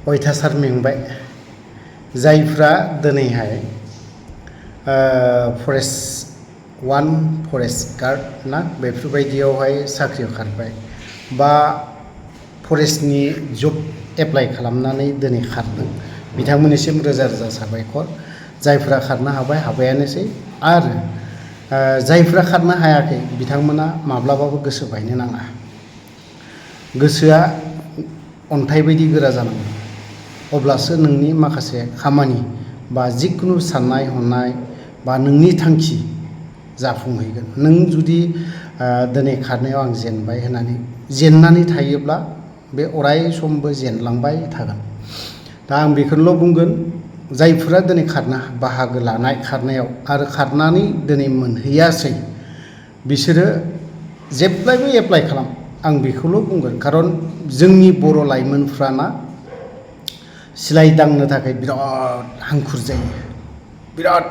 अयथासार मेंबाय जायफ्रा दिनैहाय forest 1 forest guard ना बेफोरबायदियावहाय साख्रियाव खारबाय बा फरेस्टनि जब एप्लाइ खालामनानै दिनै खारदों बिथांमोननिसिम रोजा रोजा साबायखर जायफ्रा खारनो हाबायानोसै आरो जायफ्रा खारनो हायाखै बिथांमोना माब्लाबाबो गोसो बायनो नाङा गोसोआ अन्थाइ बायदि गोरा जानांगौ अब्लासो नोंनि माखासे खामानि बा जिखुनु साननाय हनाय बा नोंनि थांखि जाफुंहैगोन नों जुदि दिनै खारनायाव आं जेनबाय होननानै जेननानै थायोब्ला बे अराय समबो जेनलांबाय थागोन दा आं बेखौल' बुंगोन जायफोरा दिनै बाहागो लानाय खारनायाव आरो खारनानै दिनै मोनहैयासै बिसोरो जेब्लायबो एप्लाइ खालाम आं बेखौल' बुंगोन खारन जोंनि बर' लाइमोनफ्राना सिलाइ दांनो थाखाय बिराद हांखुर जायो बिराद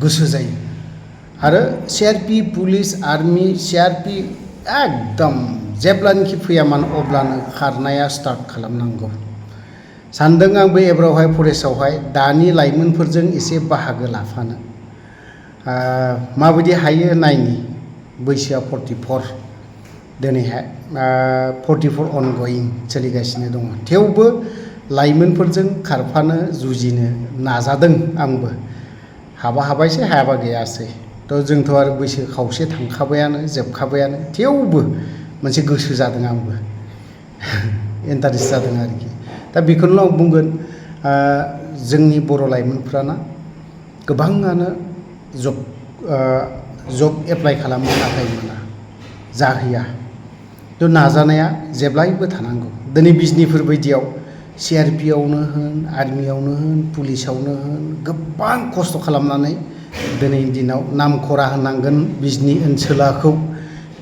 गोसो जायो आरो सिआरपि पुलिस आर्मि सिआरपि एकदम जेब्लानोखि फैया मानो अब्लानो खारनाया स्टार्ट खालामनांगौ सानदों आं बे एबारावहाय फरेस्टआवहाय दानि लाइमोनफोरजों एसे बाहागो लाफानो माबायदि हायो नायनि बैसोआ 44 दिनैहाय 44 अनगयिं सोलिगासिनो दङ थेवबो लाइमोनफोरजों खारफानो जुजिनो नाजादों आंबो हाबायसै हायाबा गैयासै थ' जोंथ' आरो बैसो खावसे थांखाबायानो जोबखाबायानो थेवबो मोनसे गोसो जादों आंबो इन्टारेस्ट जादों आरोखि दा बेखौनो आं बुंगोन जोंनि बर' लाइमोनफ्राना गोबाङानो जब एप्लाइ खालामनो थाखाय मोना जाहैया थ' नाजानाया जेब्लायबो थानांगौ दिनै बिजनिफोर बायदियाव सिआरपियावनो होन आर्मियावनो होन पुलिसावनो होन गोबां खस्थ' खालामनानै दिनैनि दिनाव नामखरा होनांगोन बिजनि ओनसोलाखौ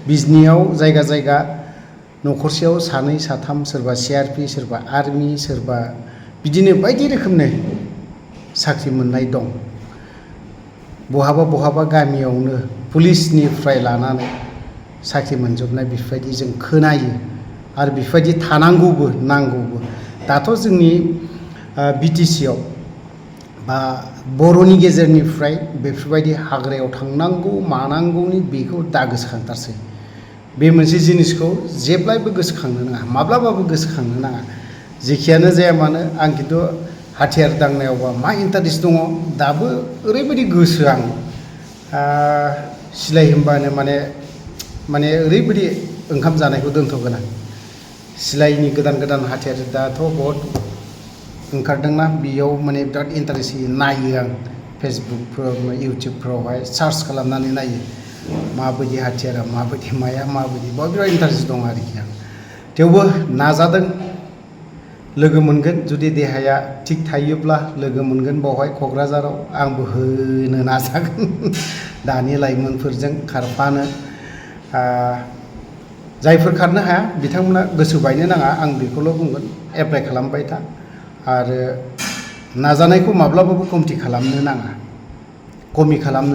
बिजनियाव जायगा जायगा न'खरसेयाव सानै साथाम सोरबा सिआरपि सोरबा आर्मि सोरबा बिदिनो बायदि रोखोमनि साख्रि मोननाय दं बहाबा गामियावनो पुलिसनिफ्राय लानानै साख्रि मोनजोबनाय बेफोरबायदि जों खोनायो आरो बेफोरबायदि थानांगौबो नांगौबो दाथ' जोंनि बिटिसिआव बा बर'नि गेजेरनिफ्राय बेफोरबायदि हाग्रायाव थांनांगौ मानांगौनि बेखौ दा गोसोखांथारसै बे मोनसे जिनिसखौ जेब्लायबो गोसोखांनो नाङा माब्लाबाबो गोसोखांनो नाङा जेखियानो जाया मानो आं खिन्थु हाथियार दांनायावबा मा इन्टारेस्ट दङ दाबो ओरैबायदि गोसो आं सिलाइ होनबानो माने ओरैबायदि ओंखाम जानायखौ दोनथ'गोन आं सिलाइनि गोदान हाथियार दाथ' बहुद ओंखारदोंना बेयाव माने बिराद इन्टारेस्ट नायो आं फेसबुकफ्राव इउटुबफ्रावहाय सार्च खालामनानै नायो माबायदि हाथियारा माबायदि माया माबायदि बेयाव बिराद इन्टारेस्ट दं आरोखि आं थेवबो नाजादों लोगो मोनगोन जुदि देहाया थिग थायोब्ला लोगो मोनगोन बावहाय क'क्राझाराव आंबो होनो नाजागोन दानि लाइमोनफोरजों खारफानो जायफोर खारनो हाया बिथांमोना गोसो बायनो नाङा आं बेखौल' बुंगोन एप्लाइ खालामबाय था आरो नाजानायखौ माब्लाबाबो खमथि खालामनो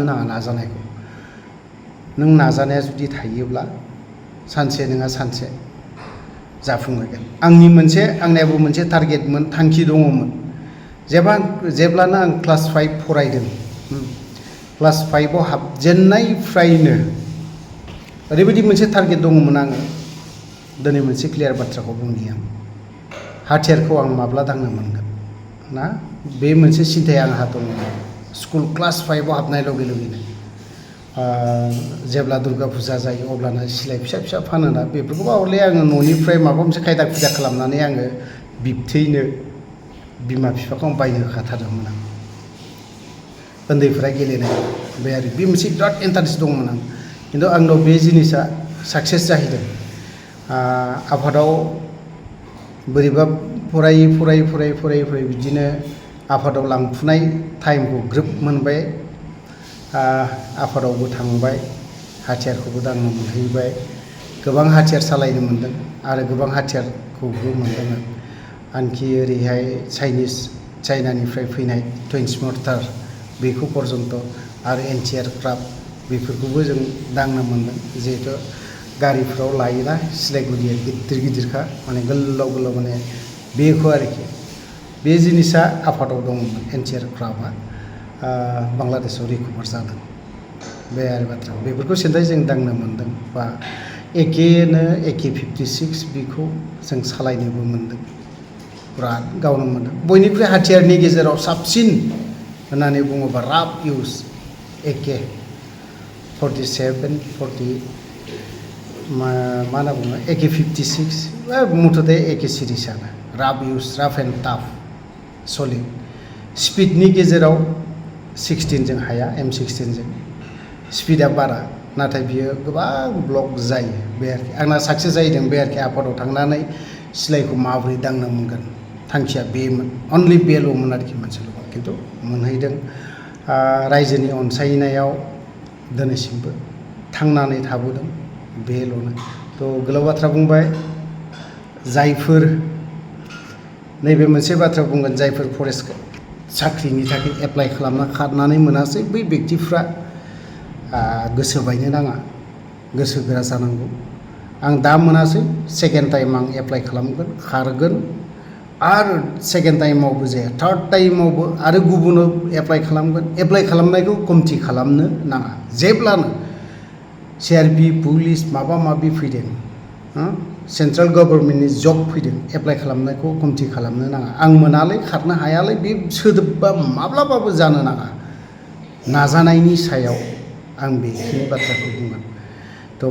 नाङा नाजानायखौ नों नाजानाया जुदि थायोब्ला सानसे नङा सानसे जाफुंहैगोन आंनियाबो मोनसे टारगेटमोन थांखि दङमोन जेब्लानो आं क्लास 5 फरायदों क्लास 5आव हाबजेननायनिफ्रायनो ओरैबायदि मोनसे टारगेट दङमोन आङो दिनै मोनसे क्लियार बाथ्राखौ बुंनि आं हाथियारखौ आं माब्ला दांनो मोनगोन ना बे मोनसे सिन्थाया आंहा दङ स्कुल क्लास 5आव हाबनाय लगे लगेनो जेब्ला दुर्गा फुजा जायो अब्लानो सिलाइ फिसा फिसा फानोना बेफोरखौबो हरले आङो न'निफ्राय माबा मोनसे खायदा खुदा खालामनानै आङो बिबथैनो बिमा बिफाखौ आं बायनो होखाथारदोंमोन आं उन्दैफ्रा गेलेनाय बे मोनसे बिराद इन्टारेस्ट दंमोन आं खिन्थु आंनाव बे जिनिसा साक्सेस जाहैदों आफादाव बोरैबा फरायै बिदिनो आफादाव लांफुनाय टाइमखौ ग्रोब मोनबाय आफादावबो थांबाय, हाथियारखौबो दांनो मोनहैबाय, गोबां हाथियार सालायनो मोनदों आरो गोबां हाथियारखौबो मोनदों आनखि ओरैहाय चाइनानिफ्राय फैनाय टुइन्स मर्टार बेखौ पर्यन्त आरो एन्टि-एयारक्राफ्ट बेफोरखौबो जों दांनो मोनदों। जिहेतु गारिफ्राव लायोना सिलायगुदिया गिदिरखा माने गोलाव माने बेखौ आरोखि बे जिनिसा आफादाव दंमोन। एन्टि-एयारक्राफ्टआ बांलादेशआव रिकभार जादों। बे आरो बाथ्रा बेफोरखौ सिन्थाय जों दांनो मोनदों बा AK-56 बेखौ जों सालायनोबो मोनदों, बिराद गावनो मोनदों। बयनिख्रुइ हाथियारनि गेजेराव साबसिन होननानै बुङोबा राफ इउज AK-47 मा होनना बुङो AK-56 मुथते एके सिरिसआनो rough use, rough and tough solid. स्पिडनि गेजेराव 16 हाया, M16 जों स्पिडा बारा, नाथाय बियो गोबां ब्लक जायो। बे आरोखि आंना साक्सेस जाहैदों। बे आरोखि आफादाव थांनानै सिलायखौ माबोरै दांनो मोनगोन, थांखिया बेमोन, अनलि बेल'मोन आरोखि मोनसेल', खिन्थु मोनहैदों। रायजोनि अनसायनायाव दिनैसिमबो थांनानै थाबोदों, बेल'नो। गोलाव बाथ्रा बुंबाय, जायफोर नैबे मोनसे बाथ्रा बुंगोन, जायफोर फरेस्ट साख्रिनि थाखाय एप्लाइ खालामना खारनानै मोनासै, बै बेक्तिफ्रा गोसो बायनो नाङा, गोसो गोरा जानांगौ। आं दा मोनासै, सेकेन्ड टाइम आं एप्लाइ खालामगोन, खारगोन, आरो सेकेन्ड टाइमावबो जाया, थार्ड टाइमावबो आरो गुबुनाव एप्लाइ खालामगोन। एप्लाइ खालामनायखौ खमथि खालामनो नाङा। जेब्लानो CRP पुलिस माबा माबि फैदों, सेन्ट्रेल गभर्नमेन्टनि जब फैदों, एप्लाइ खालामनायखौ खमथि खालामनो नाङा। आं मोनालै, खारनो हायालै, बे सोदोबा माब्लाबाबो जानो नाङा। नाजानायनि सायाव आं बेखिनि बाथ्राखौ बुंगोन।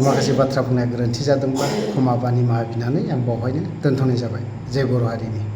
माखासे बाथ्रा बुंनाया गोरोन्थि जादोंबा क्षमा बा निमाहा बिनानै आं बावहायनो दोनथ'नाय जाबाय। जय बर' हारिनि।